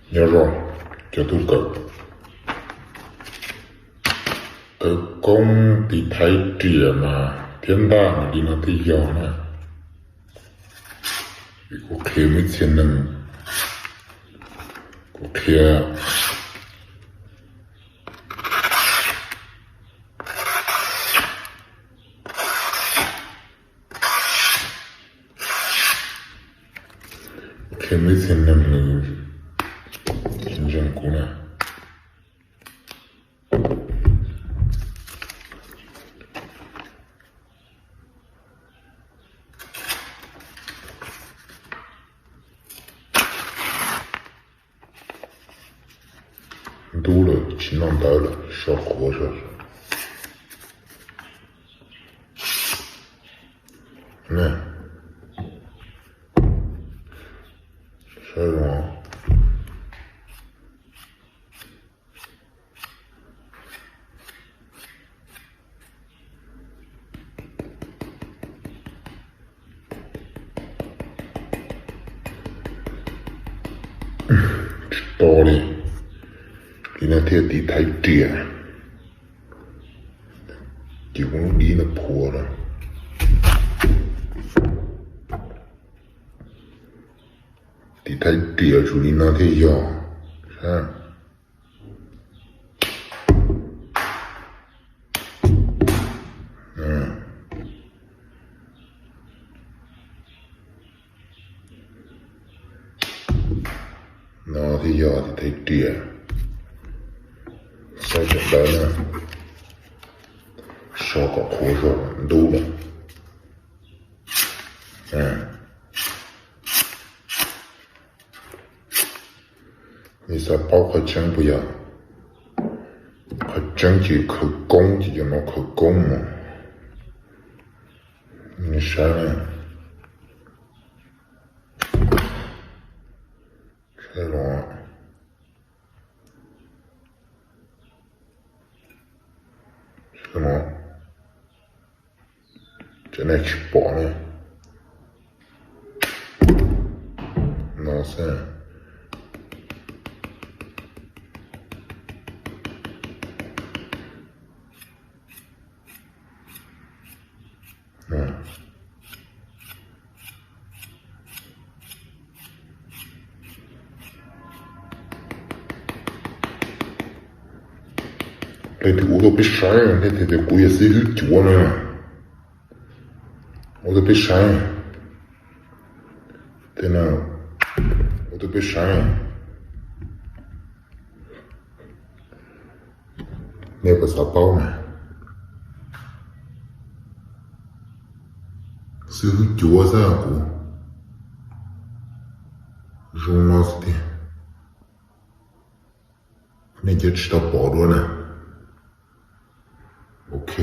Nyob zoo cov tub kawm, khawv koob tiv thaiv riam mas thiab ntaj mas li no thiaj yog na. Kuv qhia muaj ib txhia neeg, kuv qhia, qhia muaj ib txhia neeg nws ntseeg kuv na. Ntub lawm tsis noj ntawv lawm, so qhuav so. Saib zoo. Tsis to li, li no thiaj tiv thaiv riam. Ces kuv lub dib no phua lawm. Tiv thaiv riam tsum li no thiaj yog. No thiaj yog tiv thaiv riam. Saib sawv daws na, so kom qhuav zog ntub lawm. Nej xav paub qhov tseeb puas yog? Qhov tseeb ces khawv koob ces cov no khawv koob mas. Nej saib na, saib los, saib los, cov nej tsis pom ne, no xwb. Leej twg ua tuaj peb saib, leej twg tias kuv yog xib hwb cuav no, ua tuaj peb saib. Tej no ua tuaj peb saib. Nej puas xav paub mas? Xib hwb cuav xwb kuv, zoo no xwb tiag. Nej cov tsis tau pom dua na. Ok.